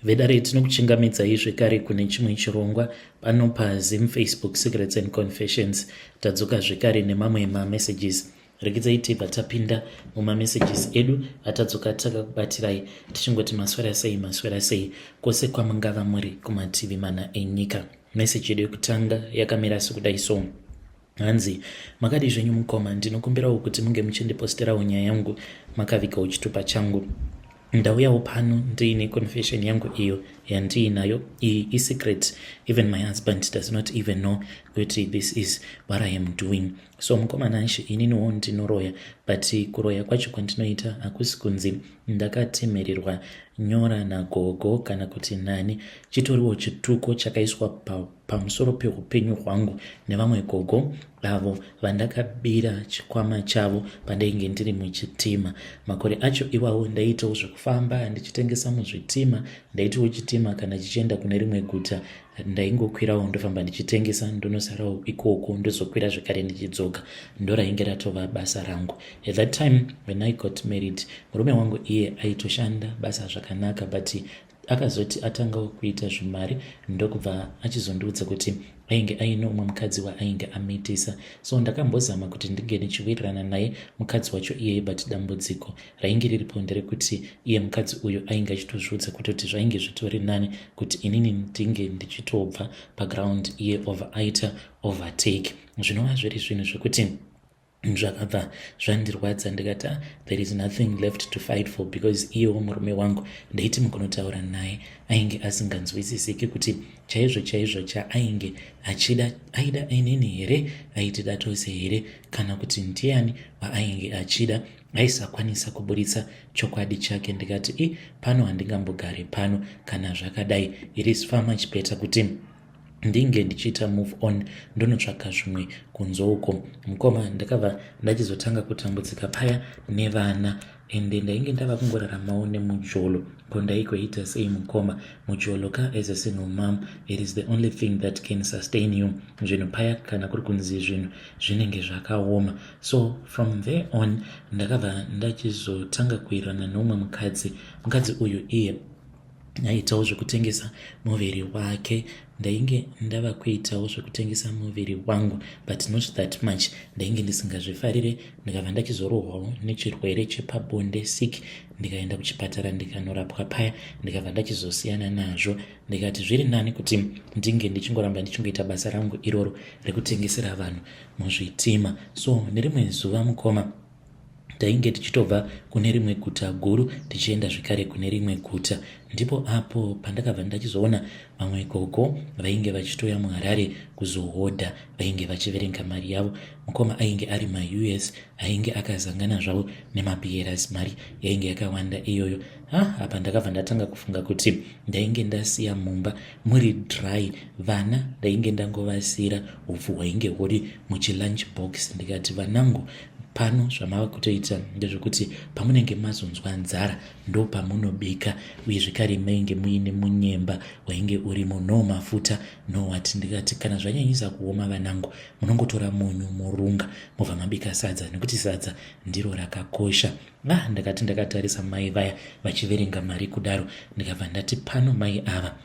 Vedare, tinokuchingamidzai zvekare kune chimwe chirongwa pano paZim Facebook Secrets and Confessions. Tadzoka zvekare nemamwe mamessages. Regedzai tibva tapinda mumamessages edu atadzoka takakubatirai, tichingoti maswera sei, maswera sei kwose kwamungava muri kumativi mana enyika. Message yedu yekutanga yakamira sekudai so. Hanzi, "Makadii zvenyu mukoma? Ndinokumbirawo kuti munge muchindiposterawo nyaya yangu makavigawo chitupa changu. Ndauyawo pano ndiine confession yangu iyo yandiinayo. Iyi isecret, even my husband does not even know kuti this is what I am doing. So mukoma Nashe, ininiwo ndinoroya, but kuroya kwacho kwandinoita hakusi kunzi ndakatemererwa nyora nagogo kana kuti nani. Chitoriwo chituko chakaiswa pamusoro peupenyu hwangu nevamwe gogo avo vandakabira chikwama chavo pandainge ndiri muchitima. Makore acho iwawo ndaiitawo zvekufamba ndichitengesa muzvitima. Ndaitiwo chitima kana chichienda kune rimwe guta, ndaingokwirawo ndofamba ndichitengesa, ndonosarawo ikoko, ndozokwira zvekare ndichidzoka. Ndorainge ratova basa rangu. At that time when I got married, murume wangu iye aitoshanda basa zvakanaka, but akazoti atangawo kuita zvimari, ndokubva achizondiudza kuti ainge aine umwe mukadzi waainge amitisa. So ndakambozama kuti ndinge ndichiwirirana naye mukadzi wacho iyeye, but dambudziko rainge riripo nderekuti iye mukadzi uyu ainge achitozviudza kutoti zvainge zvitori nani kuti inini ndinge ndichitobva paground, iye over aita overtake, zvinova zviri zvinhu zvekuti zvakabva zvandirwadza. Ndikati, ah, there is nothing left to fight for, because iyewo murume wangu ndaiti mukunotaura naye ainge asinganzwisisiki kuti chaizvo chaizvo chaainge achida, aida inini here, aitida tose here, kana kuti ndiani waainge achida. Aisakwanisa kuburitsa chokwadi chake. Ndikati, i pano handingambogari pano kana zvakadai. It is far much better kuti ndinge ndichiita move on, ndonotsvaka zvimwe kunze uko. Mukoma, ndakabva ndachizotanga kutambudzika paya nevana, ende ndainge ndava kungoraramawo nemujolo. Ko ndaikoita sei mukoma? Mujolo ka, as a single mom, it is the only thing that can sustain you. Zvinhu paya kana kuri kunzi zvinhu zvinenge zvakaoma. So from there on ndakabva ndachizotanga kuirana neumwe mukadzi. Mukadzi uyu iye aitawo zvekutengesa muviri wake. Ndainge ndava kuitawo zvekutengesa muviri wangu, but not that much. Ndainge ndisingazvifarire. Ndikabva ndachizorohwawo nechirwere chepabonde, sick, ndikaenda kuchipatara, ndikanorapwa paya, ndikabva ndachizosiyana nazvo. Ndikati zviri nani kuti ndinge ndichingoramba ndichingoita basa rangu iroro rekutengesera vanhu muzvitima. So nerimwe zuva mukoma, tainge tichitobva kune rimwe guta guru tichienda zvekare kune rimwe guta. Ndipo apo pandakabva ndachizoona vamwe gogo vainge vachitoya muHarare kuzohodha, vainge vachiverenga mari yavo. Mukoma, ainge ari maUS ainge akazangana zvavo nemabieras. Mari yainge yakawanda iyoyo. Ha, apa ndakabva ndatanga kufunga kuti ndainge ndasiya mumba muri dry, vana ndainge ndangovasiyira upfu hwainge huri muchilunch box. Ndikati, "Vanangu, pano zvamava kutoita ndezvekuti pamunenge mazonzwa nzara ndo pamunobika." Uye zvekare mainge muine munyemba wainge urimo, no mafuta, no what. Ndikati, "Kana zvanyanyisa kuoma vanangu, munongotora munyu murunga, mobva mabika sadza, nekuti sadza ndiro rakakosha." Ah, ndakati ndakatarisa mai vaya vachiverenga mari kudaro, ndikabva ndati, "Pano mai ava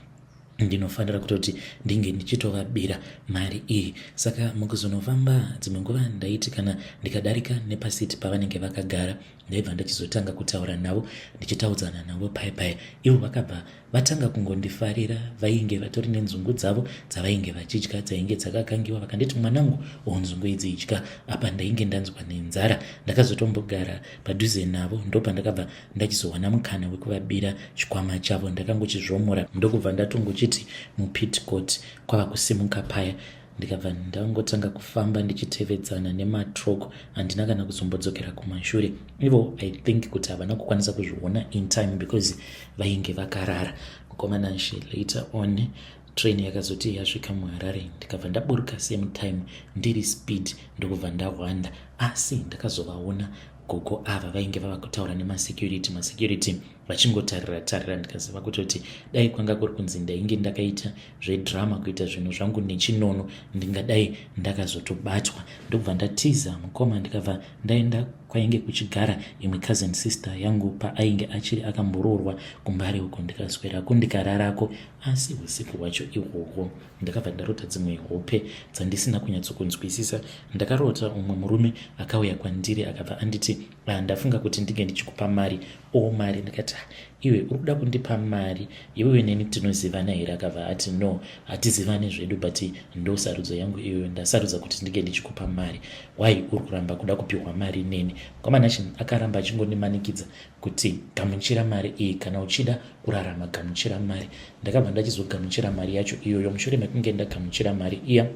ndinofanira kutoti ndinge ndichitovabira mari iyi." Saka mukuzonofamba dzimwe nguva, ndaiti kana ndikadarika nepasiti pavanenge vakagara, ndaibva ndachizotanga kutaura navo, ndichitaudzana navo pai pai. Ivo vakabva vatanga kungondifarira. Vainge vatori nenzungu dzavo dzavainge vachidya, dzainge dzakakangiwa. Vakanditi, "Mwanangu, o nzungu idzi idya." Apa ndainge ndanzwa nenzara. Ndakazotombogara padhuze navo, ndopandakabva ndachizowana mukana wekuvabira chikwama chavo. Ndakangochizvomora, ndokubva ndatongochiti mupetticoat, kwava kusimuka paya, ndikabva ndangotanga kufamba ndichitevedzana nematroko. Handina kana kuzombodzokera kumashure. Ivo, I think kuti havana kukwanisa kuzviona in time because vainge vakarara. Mukoma Nashe, later on train yakazoti yasvika muHarare, ndikabva ndaburuka same time ndiri speed, ndokubva ndahwanda. Asi ndakazovaona gogo ava vainge vava kutaura nemasecurity. Masecurity Vachingotarira tarira, ndikaziva kutoti dai kwanga kuri kunzi ndainge ndakaita zvedrama, kuita zvinhu zvangu nechinono, ndingadai ndakazotobatwa. Ndokubva ndatiza, mukoma, ndikabva ndaenda kwainge kuchigara imwe cousin sister yangu paainge achiri akamboroorwa kuMbare uko. Ndikaswerako, ndikararako. Asi usiku hwacho ihwohwo ndakabva ndarota dzimwe hope dzandisina kunyatsokunzwisisa. Ndakarota umwe murume akauya kwandiri, akabva anditi, "Ah, ndafunga kuti ndinge ndichikupa mari." O, mari? Ndikati, "Ah, iwe uri kuda kundipa mari, iwewe neni tinozivana here?" Akabva ati, "No, hatizivani zvedu, but ndo sarudzo yangu iyoyo, ndasarudza kuti ndinge ndichikupa mari. Why uri kuramba kuda kupiwa mari neni?" Kwamanashe akaramba achingondimanikidza kuti, "Gamuchira mari iyi kana uchida kurarama, gamuchira mari." Ndakabva ndachizogamuchira mari yacho iyoyo. Mushure mekunge ndagamuchira mari iya,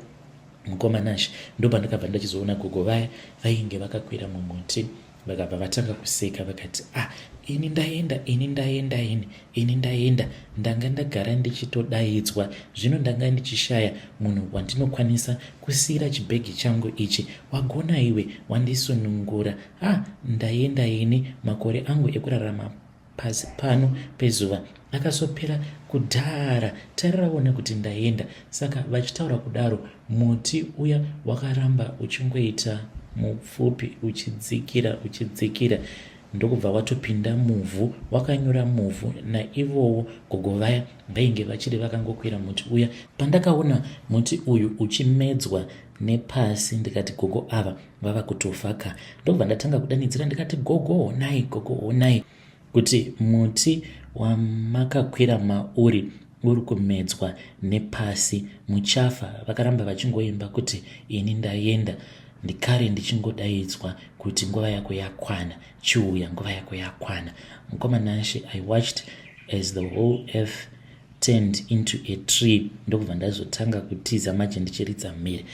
mukoma Nashe, ndopandakabva ndachizoona gogo vaya vainge vakakwira mumuti. Vakabva vatanga kuseka, vakati, "Ah, ini ndaenda, ini ndaenda, ini ndaenda. Ndanga ndagara ndichitodaidzwa, zvino ndanga ndichishaya munhu wandinokwanisa kusiyira chibhegi changu ichi. Wagona iwe, wandisunungura. Ah, ndaenda ini. Makore angu ekurarama pasi pano pezuva akasopera kudhara. Tariraona kuti ndaenda." Saka vachitaura kudaro, muti uya wakaramba uchingoita mupfupi, uchidzikira, uchidzikira, ndokubva watopinda muvhu, wakanyura muvhu. Naivowo gogo vaya vainge vachiri vakangokwira muti uya. Pandakaona muti uyu uchimedzwa nepasi, ndikati, "Gogo ava vava kutofa ka." Ndokubva ndatanga kudanidzira, ndikati, "Gogo, honai! Gogo, honai kuti muti wamakakwira mauri uri kumedzwa nepasi, muchafa." Vakaramba vachingoimba kuti, "Ini ndaenda, ndikare ndichingodaidzwa kuti nguva yako yakwana, chiuya, nguva yako yakwana." Mukoma Nashe, I watched as the whole earth turned into a tree. Ndokubva ndazotanga kutiza manje ndichiridza mhere.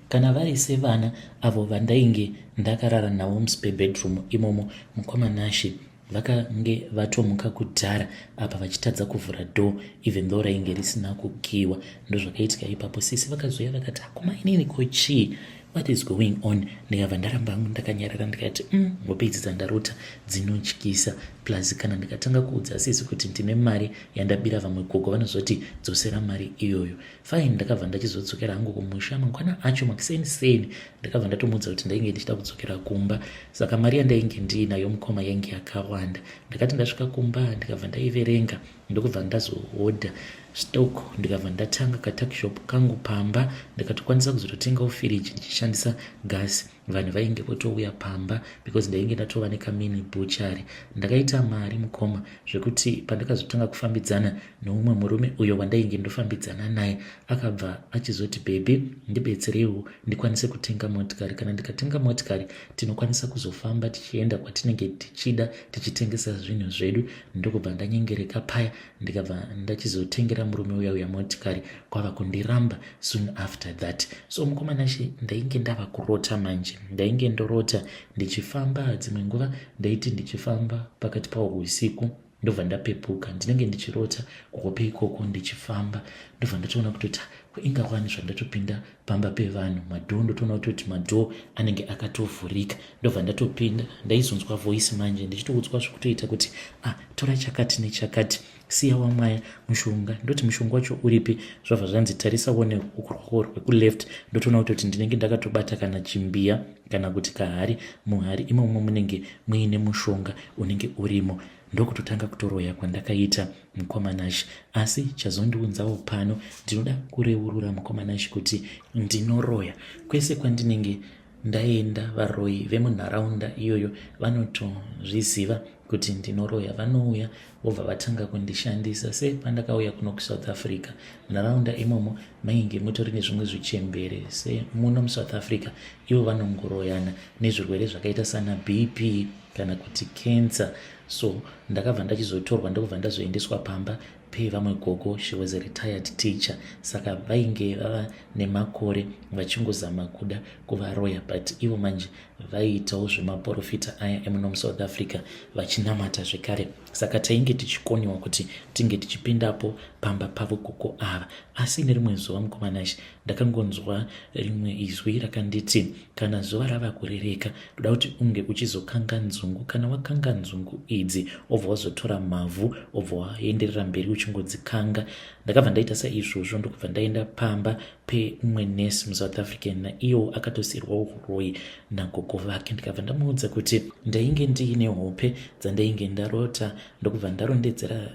Kana vari sevana avo vandainge ndakarara navo muspare bedroom imomo, mukoma Nashe, vakange vatomuka kudhara apa vachitadza kuvhura door, even though rainge risina kukiwa. Ndozvakaitika ipapo. Sisi vakazoya vakati, "Akoma, inini ko chii? What is going on?" Ndikabva ndaramba hangu ndakanyarara, ndikati, hope idzi dzandarota dzinotyisa. Plus kana ndikatanga kuudza sisi kuti ndine mari yandabira vamwe gogo, vanozoti, 'Dzosera mari iyoyo.' Fine, ndakabva ndachizodzokera hangu kumusha mangwana acho makuseni seni. Ndakabva ndatomuudza kuti ndainge ndichida kudzokera kumba. Saka mari yandainge ndiinayo, mukoma, yainge yakawanda. Ndakati ndasvika kumba, ndikabva ndaiverenga, ndokubva ndazohodha stock, ndikabva ndatanga katuckshop kangu pamba. Ndikatokwanisa kuzototengawo firiji ndichishandisa gasi. Vanhu vainge votouya pamba because ndainge ndatova nekamini butchery. Ndakaita mari, mukoma, zvekuti pandakazotanga kufambidzana neumwe murume uyo wandainge ndofambidzana naye, akabva achizoti, "Baby, ndibetsereiwo ndikwanise kutenga motikari. Kana ndikatenga motikari, tinokwanisa kuzofamba tichienda kwatinenge tichida, tichitengesa zvinhu zvedu." Ndokubva ndanyengereka paya, ndikabva ndachizotengera murume uya uya motikari, kwava kundiramba soon after that. So mukoma Nashe, ndainge ndava kurota manje. Ndainge ndorota ndichifamba. Dzimwe nguva ndaiti ndichifamba pakati pausiku, ndobva ndapepuka, ndinenge ndichirota kuhope ikoko ndichifamba. Ndobva ndatoona kutoti ingawani zvandatopinda pamba pevanhu, madoor, ndotoona kutoti madoor anenge akatovhurika, ndobva ndatopinda. Ndaizonzwa voice manje ndichitoudzwa zvekutoita kuti, "Ah, tora chakati nechakati, siya wamwaya mushonga." Ndoti, "Mushonga wacho uripi?" Zvabva zvanzi, "Tarisa wone ruoko rwako rwekuleft." Ndotoona kutoti ndinenge ndakatobata kana chimbiya kana kuti kahari. Muhari imomo munenge muine mushonga unenge urimo. Ndokutotanga kutoroya kwandakaita, mukoma Nashe. Asi chazondiunzawo pano, ndinoda kureurura, mukoma Nashe, kuti ndinoroya. Kwese kwandinenge ndaenda, varoyi vemunharaunda iyoyo vanotozviziva kuti ndinoroya. Vanouya vobva vatanga kundishandisa. Sepandakauya kuno kuSouth Africa, munharaunda imomo mainge mutori nezvimwe zvichembere. Semuno muSouth Africa, ivo vanongoroyana nezvirwere zvakaita sana BP kana kuti cancer. So ndakabva ndachizotorwa, ndokubva ndazoendeswa pamba. pevamwe gogo. She was a retired teacher, saka vainge vava nemakore vachingozama kuda kuvaroya, but ivo manje vaiitawo zvemaprofita aya emuno muSouth Africa, vachinamata zvekare. Saka tainge tichikoniwa kuti tinge tichipindapo pamba pavo gogo ava. Asi nerimwe zuva, mukoma Nashe, ndakangonzwa rimwe izwi rakanditi, "Kana zuva rava kurereka, ndoda kuti unge uchizokanga nzungu. Kana wakanga nzungu idzi, obva wazotora mavhu, obva waenderera mberi uchingodzikanga." Ndakabva ndaita saizvozvo, ndokubva ndaenda pamba peumwe nesi muSouth African, naiyewo akatosiyirwawo uroyi nagogo vake. Ndikabva ndamuudza kuti ndainge ndiine hope dzandainge ndarota, ndokubva ndarondedzera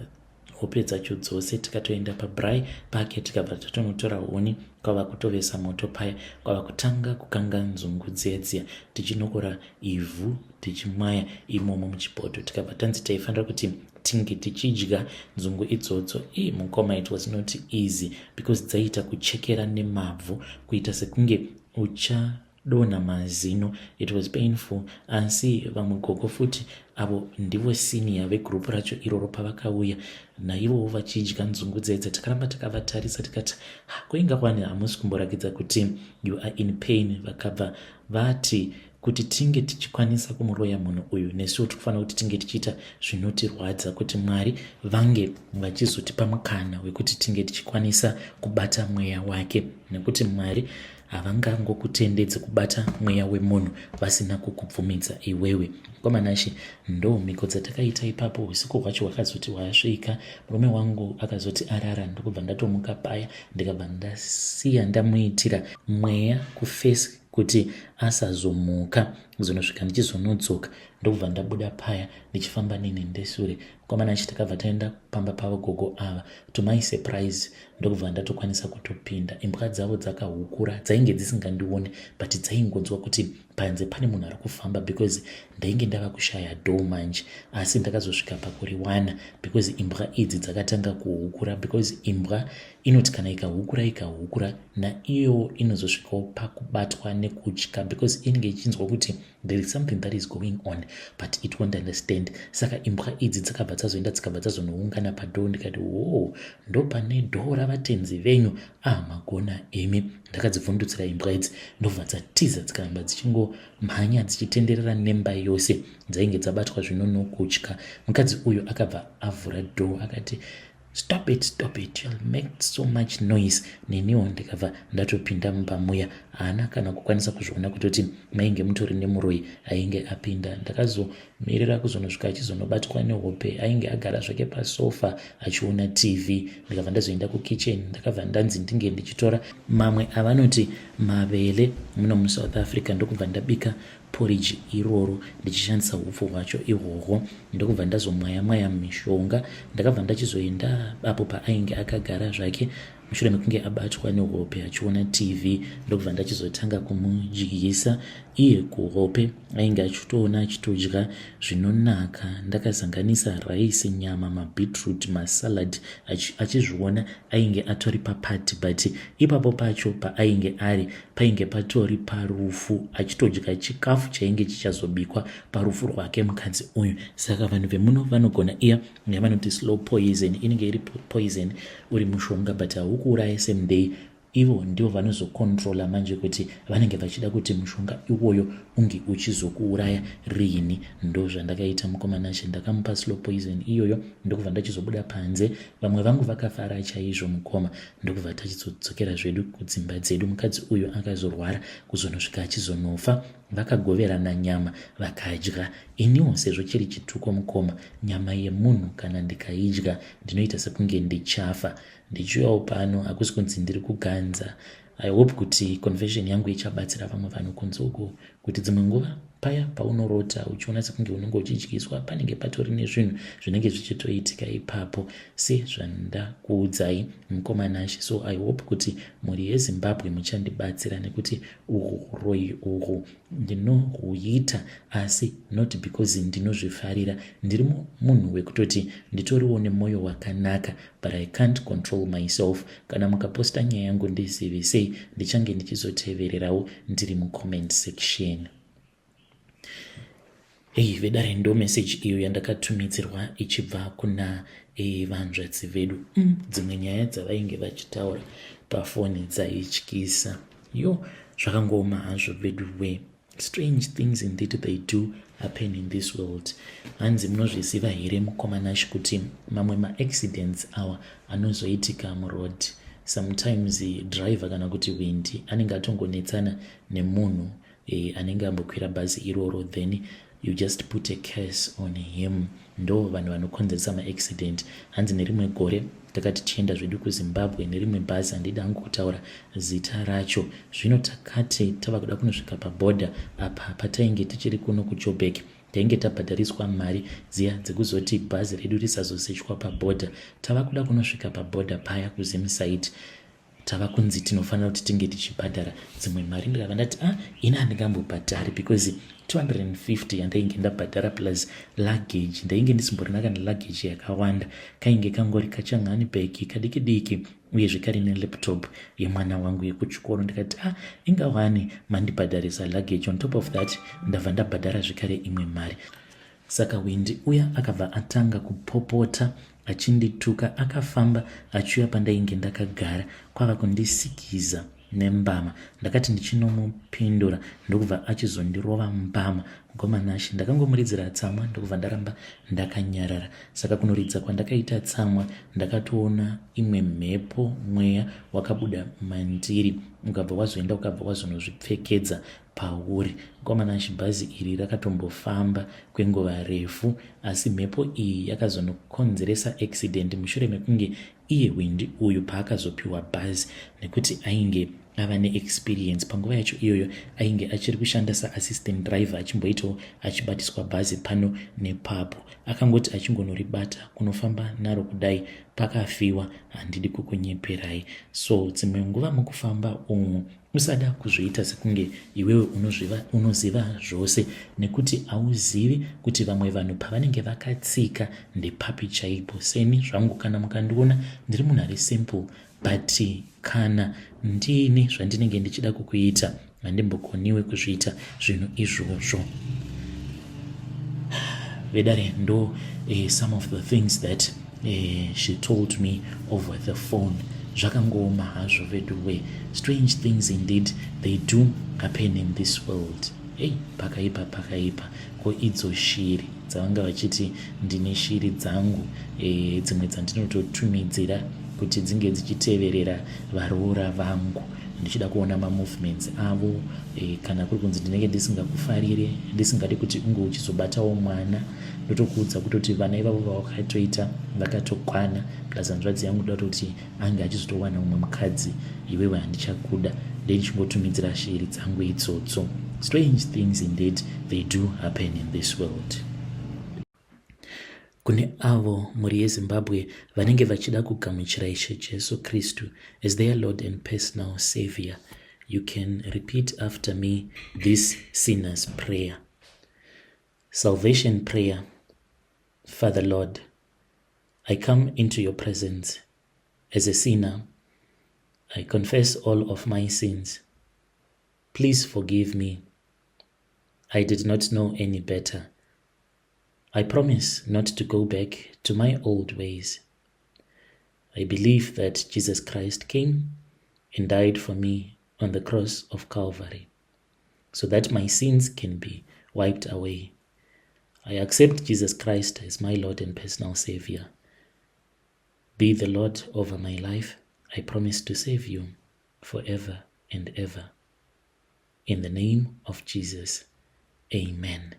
hope dzacho dzose. Tikatoenda pabraai pake, tikabva tatonotora huni, kwava kutovesa moto paya, kwava kutanga kukanga nzungu dziya dziya, tichinokora ivhu, tichimwaya imomo muchipoto. Tikabva tanzi taifanira kuti tinge tichidya nzungu idzodzo. Ii, mukoma, it was not easy because dzaiita kuchekera nemavhu, kuita sekunge uchadonha mazino. It was painful. Asi vamwe gogo futi, avo ndivo senior vegroup racho iroro, pavakauya naivowo vachidya nzungu dzedza, takaramba takavatarisa, tikati, "Koinga kwani hamusi kumborakidza kuti you are in pain?" Vakabva vati kuti tinge tichikwanisa kumuroya munhu uyu, nesuwo tikufanira kuti tinge tichiita zvinotirwadza, kuti Mwari vange vachizotipa mukana wekuti tinge tichikwanisa kubata mweya wake, nekuti Mwari havangangokutendedzi kubata mweya wemunhu vasina kukubvumidza iwewe. Mukoma Nashe, ndo mhiko dzatakaita ipapo. Usiku hwacho hwakazoti hwasvika, murume wangu akazoti arara, ndokubva ndatomuka paya, ndikabva ndasiya ndamuitira mweya kuface kuti asazomuka kuzonosvika ndichizonodzoka. Ndokubva ndabuda paya ndichifamba nenhendesure. Mukoma Nashe, takabva taenda pamba pavo gogo ava. To my surprise, ndokubva ndatokwanisa kutopinda. Imbwa dzavo dzakahukura, dzainge dzisingandioni, but dzaingonzwa kuti panze pane munhu ari kufamba, because ndainge ndava kushaya door manje. Asi ndakazosvika pakuriwana because imbwa idzi dzakatanga kuhukura, because imbwa inoti kana ikahukura, ikahukura, naiyo inozosvikawo pakubatwa nekutya, because inenge ichinzwa kuti there is something that is going on, but it won't understand. Saka imbwa idzi dzakabva dzazoenda, dzikabva dzazonoungana padoor. Ndikati, "Wo, ndo pane door ravatenzi venyu. Ah, magona imi." Ndakadzivhundutsira imbwa idzi, ndobva dzatiza, dzikaramba dzichingomhanya dzichitenderera nemba yose. Dzainge dzabatwa zvino nokutya. Mukadzi uyu akabva avhura door, akati, "Stop it, stop it, you'll make so much noise." Neniwo ndikabva ndatopinda mumba muya. Haana kana kukwanisa kuzviona kutoti mainge mutori nemuroyi ainge apinda. Ndakazomirira kuzonosvika achizonobatwa nehope. Ainge agara zvake pasofa achiona TV. Ndikabva ndazoenda kukitchen, ndakabva ndanzi ndinge ndichitora mamwe avanoti mavele muno muSouth Africa, ndokubva ndabika porridge iroro ndichishandisa upfu hwacho ihwohwo, ndokubva ndazomwaya mwaya mishonga. Ndakabva ndachizoenda apo paainge akagara zvake mushure mekunge abatwa nehope achiona TV, ndokubva ndachizotanga kumudyisa. Iye kuhope ainge achitoona achitodya zvinonaka. Ndakazanganisa raisi, nyama, mabeetroot, masalad. Achizviona ainge atori paparty, but ipapo pacho paainge ari painge patori parufu, achitodya chikafu chainge chichazobikwa parufu rwake mukadzi uyu. Saka vanhu vemuno vanogona iya yavanoti slow poison. Inenge iri poison, uri mushonga, but haukuuraya same day. Ivo ndivo vanozocontrola manje kuti vanenge vachida kuti mushonga iwoyo unge uchizokuuraya riini. Ndo zvandakaita, mukoma Nashe. Ndakamupa slow poison iyoyo, ndokubva ndachizobuda panze. Vamwe vangu vakafara chaizvo, mukoma, ndokubva tachizodzokera zvedu kudzimba dzedu. Mukadzi uyu akazorwara kuzonosvika achizonofa. Vakagoverana nyama vakadya. Iniwo, sezvo chiri chituko, mukoma, nyama yemunhu kana ndikaidya ndinoita sekunge ndichafa. Ndichiuyawo pano, hakusi kunzi ndiri kuganza. I hope kuti confession yangu ichabatsira vamwe vanhu kunze uko, kuti dzimwe nguva paya paunorota uchiona sekunge unenge uchidyiswa, panenge patori nezvinhu zvinenge zvichitoitika ipapo, sezvandakuudzai, mukoma Nashe. So I hope kuti mhuri yeZimbabwe muchandibatsira, nekuti uhwu uroyi uhwu ndinohuita, asi not because ndinozvifarira. Ndiri munhu wekutoti nditoriwo nemwoyo wakanaka, but I can't control myself. Kana mukaposta nyaya yangu, ndizivisei, ndichange ndichizotevererawo ndiri mucomment section. Hei vedare, ndo message iyo yandakatumidzirwa ichibva kuna e, vanzvadzi vedu dzimwe nyaya dzavainge vachitaura pafoni dzaityisa. Yo, zvakangooma hazvo vedu we. Strange things indeed, they do happen in this world. Hanzi, munozviziva here mukomanashi kuti mamwe maaccidents awa anozoitika muroad, sometimes driver kana kuti windi anenge atongonetsana nemunhu anenge ambokwira bhazi iroro, then you just put a curse on him? Ndo vanhu vanokonzeresa maaccident. Hanzi nerimwe gore takati tichienda zvedu kuZimbabwe nerimwe bhazi, handidi hangu kutaura zita racho. Zvino takati tava kuda kunosvika pabhodha apa, patainge tichiri kuno kuJobek, tainge tabhadhariswa mari dziya dzekuzoti bhazi redu risazosechwa pabhodha. Tava kuda kunosvika pabhodha paya kuZim side, tava kunzi tinofanira kuti tinge tichibhadhara dzimwe mari. Ndikabva ndati, "Ah, ini handingambobhadhari," because 250 yandainge ndabhadhara plus luggage, ndainge ndisimborina kana luggage yakawanda, kainge kangori kachangani bag kadiki diki, uye zvekare nelaptop yemwana wangu yekuchikoro. Ndikati, "Ah, ingawani mandibhadharisa luggage, on top of that ndabva ndabhadhara zvekare imwe mari." Saka windi uya akabva atanga kupopota achindituka. Akafamba achiuya pandainge ndakagara, kwava kundisikiza nembama. Ndakati ndichinomupindura, ndokubva achizondirova mbama mukomanashi. Ndakangomuridzira tsamwa, ndokubva ndaramba ndakanyarara. Saka kunoridza kwandakaita tsamwa, ndakatoona imwe mhepo, mweya wakabuda mandiri, ukabva wazoenda, ukabva wazonozvipfekedza pauri mukomanashi. Bhazi iri rakatombofamba kwenguva refu, asi mhepo iyi yakazonokonzeresa accident mushure mekunge iye hwindi uyu paakazopiwa bhazi, nekuti ainge ava neexperience. Panguva yacho iyoyo ainge achiri kushanda saassistant driver, achimboitawo achibatiswa bhazi pano nepapo. Akangoti achingonoribata kunofamba naro kudai, pakafiwa. Handidi kukunyeperai. So dzimwe nguva mukufamba umu, usada kuzviita sekunge iwewe unoziva zvose, nekuti hauzivi kuti vamwe vanhu pavanenge vakatsika ndepapi chaipo. Seni zvangu, kana mukandiona, ndiri munhu ari simple, but kana ndiine zvandinenge ndichida kukuita, handimbokoniwe kuzviita zvinhu izvozvo. Vedare, ndo some of the things that she told me over the phone. Zvakangooma hazvo veduwe. Strange things indeed, they do happen in this world. Ei, pakaipa, pakaipa. Ko idzo shiri dzavanga vachiti ndine shiri dzangu dzimwe dzandinototumidzira kuti dzinge dzichiteverera varoora vangu, ndichida kuona mamovements avo, kana kuri kunzi ndinenge ndisingakufarire, ndisingadi kuti unge uchizobatawo mwana, ndotokuudza kutoti vana ivavo vawakatoita vakatokwana, plus hanzvadzi yangu ndoda kuti ange achizotowana mumwe mukadzi, iwewe handichakuda, ndendichingotumidzira shiri dzangu idzodzo. Strange things indeed, they do happen in this world. Kune avo mhuri yeZimbabwe vanenge vachida kugamuchira Ishe Jesu Kristu as their Lord and personal Savior, you can repeat after me this sinner's prayer, salvation prayer. Father Lord, I come into your presence as a sinner. I confess all of my sins. Please forgive me. I did not know any better. I promise not to go back to my old ways. I believe that Jesus Christ came and died for me on the cross of Calvary so that my sins can be wiped away. I accept Jesus Christ as my Lord and personal Savior. Be the Lord over my life. I promise to save you forever and ever. In the name of Jesus, amen.